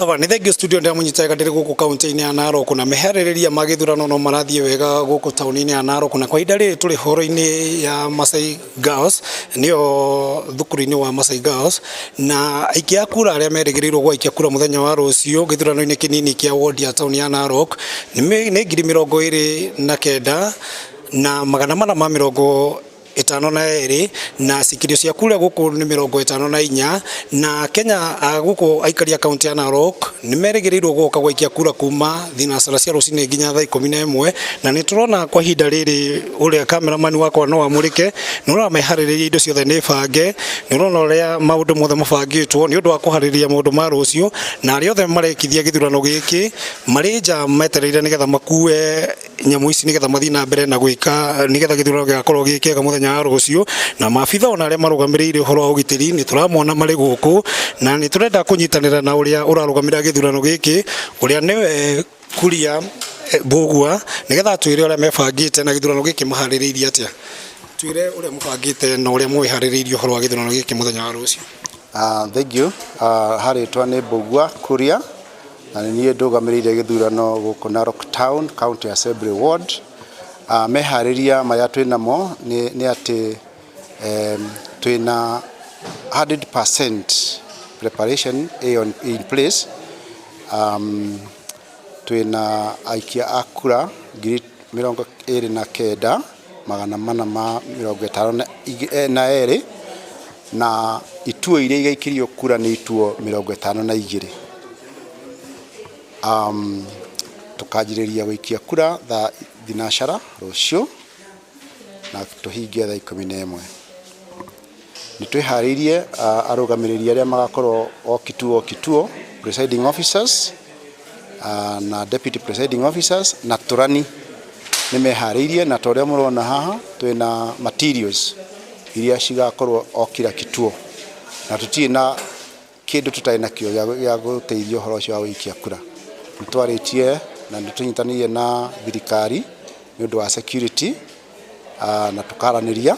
Sawa, nĩ thengiũ studio ndĩramũnyita ndĩrĩ gũkũ kaunti-inĩ ya Narok, na meharĩrĩria ma gĩthurano no marathiĩ wega gũkũ taũni-inĩ ya Narok, na kwa ihinda rĩrĩ tũrĩ horo-inĩ ya Masai Girls, nĩyo thukuru-inĩ wa Masai Girls, na aikia a kura arĩa merĩgĩrĩirwo gwaikia kura mũthenya wa rũciũ gĩthurano-inĩ kĩnini kĩa ward ya taũni ya Narok nĩ 29,452, na cikirio cia kura gũkũ nĩ 54, na Kenya gũkũ aikari a kaunti ya Narok nĩ merĩgĩrĩirwo gũka gwaikia kura kuma thinacara cia rũcinĩ nginya thaa 11. Na nĩ tũrona kwa ihinda rĩrĩ ũrĩa cameraman wakwa no amũrĩke, nĩ ũrona meharĩrĩria, indo ciothe nĩ bange, nĩ ũrona ũrĩa maũndũ mothe mabangĩtwo nĩ ũndũ wa kũharĩrĩria maũndũ ma rũciũ, na arĩa othe marekithia gĩthurano gĩkĩ marĩ nja metereire nĩgetha makue nyamũ ici nĩgetha mathiĩ na mbere na gwĩka nĩgetha gĩthurano gĩgakorwo gĩ kĩega mũthenya wa rũciũ. Na maabitha ona arĩa marũgamĩrĩire ũhoro wa ũgitĩri nĩ tũramona marĩ gũkũ, na nĩ tũrenda kũnyitanĩra na ũrĩa ũrarũgamĩrĩra gĩthurano gĩkĩ, ũrĩa nĩwe Kuria Mbũgua, nĩgetha atwĩre ũrĩa mebangĩte na gĩthurano gĩkĩ maharĩrĩirie atĩa. Twĩre ũrĩa mũbangĩte na ũrĩa mwĩharĩrĩirie ũhoro wa gĩthurano gĩkĩ mũthenya wa rũciũ. Thank you. Harĩtwa nĩ Mbũgua Kuria na nĩ niĩ ndũgamĩrĩire gĩthurano gũkũ Narok Town County Assembly Ward. Meharĩria marĩa twĩ namo nĩ atĩ twĩna 100% preparation in place. Twĩna aikia a kura 29,452, na ituo iria igaikĩrio kura nĩ ituo 52. Tũkanjĩrĩria gũikia kura thaa thinacara rũciũ na tũhingie thaa 11. Nĩ twĩharĩirie arũgamĩrĩri arĩa magakorwo o kituo o kituo, presiding officers na deputy presiding officers na tũrani nĩ meharĩirie, na ta ũrĩa mũrona haha twĩna materials iria cigakorwo o kila kituo, na tũtirĩ na kĩndũ tũtarĩ nakĩo gĩa gũteithia ũhoro ũcio wa gũikia kura. Nĩ twarĩtie na nĩ tũnyitanĩire na thirikari nĩ ũndũ wa security, na tũkaranĩria,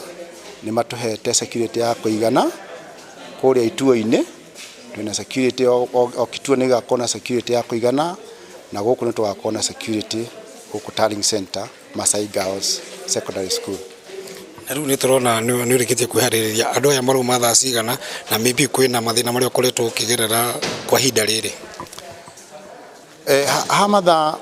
nĩ matũhete security ya kũigana kũrĩa ituo-inĩ. Twĩna security, o kituo nĩ gĩgakorwo na security ya kũigana, na gũkũ nĩ tũgakorwo na security gũkũ tallying center, Masai Girls Secondary School. Na rĩu nĩ tũrona nĩ ũrĩkĩtie kwĩharĩrĩria, andũ aya marauma thaa cigana, na maybe kwĩna mathĩna marĩa ũkoretwo ũkĩgerera kwa ihinda rĩrĩ? Ha mathaa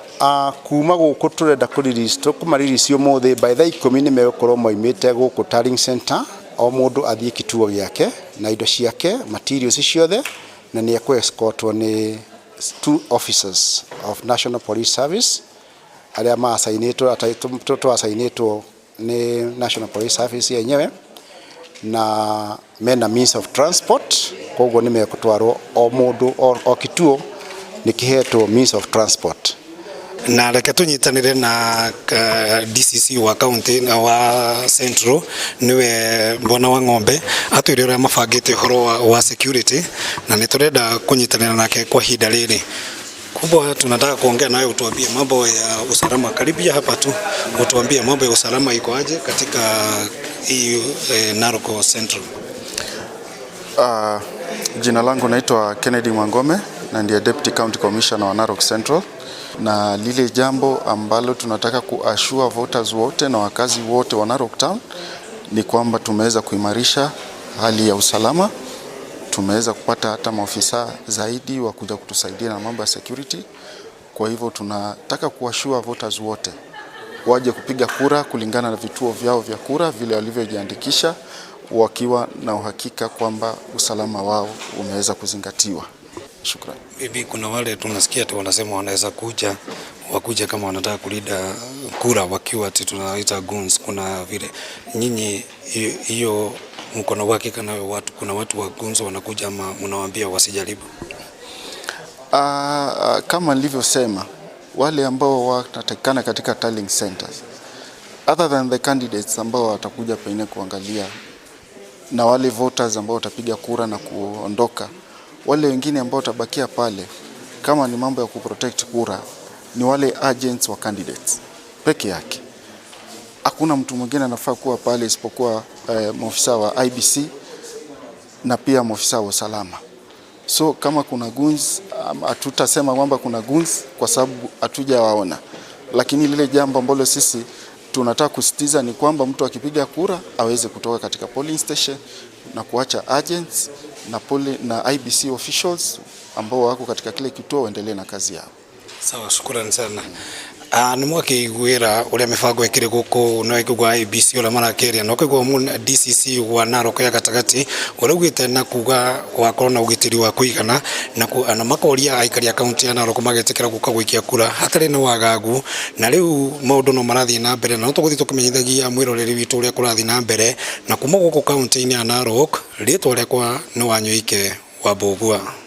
kuma gũkũ tũrenda kũ release, tũkũma release ũmũthĩ by thaa 10 nĩ megũkorwo maumĩte gũkũ tallying center, o mũndũ athiĩ kituo gĩake na indo ciake, materials ciothe, na nĩ ekũ escortwo nĩ two officers of National Police Service arĩa maacainĩtwo, twacainĩtwo nĩ National Police Service yenyewe, na mena means of transport, koguo nĩ mekũtwarwo o mũndũ o kituo nĩ kĩhetwo means of transport. Na reke tũnyitanĩre na DCC wa county na wa Central, nĩwe Bwana wa Ng'ombe, atwĩre ũrĩa mabangĩte ũhoro wa security, na nĩ tũrenda kũnyitanĩra nake kwa ihinda rĩrĩ kubwa. Tunataka kuongea nawe utuambie mambo ya usalama, karibia hapa tu, utuambie mambo ya usalama iko aje katika hii Narok Central. Jina langu naitwa Kennedy Mwangome na ndiye Deputy County Commissioner wa Narok Central, na lile jambo ambalo tunataka kuassure voters wote na wakazi wote wa Narok Town ni kwamba tumeweza kuimarisha hali ya usalama. Tumeweza kupata hata maofisa zaidi wa kuja kutusaidia na mambo ya security. Kwa hivyo tunataka kuassure voters wote waje kupiga kura kulingana na vituo vyao vya kura vile walivyojiandikisha, wakiwa na uhakika kwamba usalama wao umeweza kuzingatiwa. Shukran. Maybe kuna wale tunasikia tu wanasema wanaweza kuja wakuja kama wanataka kulinda kura wakiwa ati tunaita goons. Kuna vile nyinyi hiyo mko na uhakika na watu, kuna watu wa goons wanakuja ama mnawaambia wasijaribu? Kama nilivyosema, wale ambao wanatakikana katika tallying centers other than the candidates ambao watakuja pengine kuangalia na wale voters ambao watapiga kura na kuondoka, wale wengine ambao watabakia pale, kama ni mambo ya kuprotect kura, ni wale agents wa candidates peke yake. Hakuna mtu mwingine anafaa kuwa pale isipokuwa maofisa wa IEBC na pia maofisa wa usalama. So kama kuna goons Hatutasema kwamba kuna goons kwa sababu hatujawaona, lakini lile jambo ambalo sisi tunataka kusisitiza ni kwamba mtu akipiga kura aweze kutoka katika polling station na kuacha agents na IEBC officials ambao wako katika kile kituo waendelee na kazi yao. Sawa, shukrani sana. Nä mwakä iguä ra å rä a mä bango ä kä rä gå kå no ĩkĩgua IEBC å rä a marakä na ũkaigua DCC wa Narok ya gatagatĩ ũrĩa augĩte na kuga gwakorwo na ũgitĩri wa kũigana na makoria aikari a kaunti ya Narok magetĩkĩra gũka gũikia kura hatarĩ na wagagu. Na rĩu maũndũ no marathiĩ na mbere na no tũgũthiĩ tũkĩmenyithagia mwĩroreri witũ ũrĩa kũrathiĩ na mbere. Na kuma gũkũ kaunti-inĩ ya Narok, rĩtwa rĩakwa nĩ Wanyũike wa Mbũgua.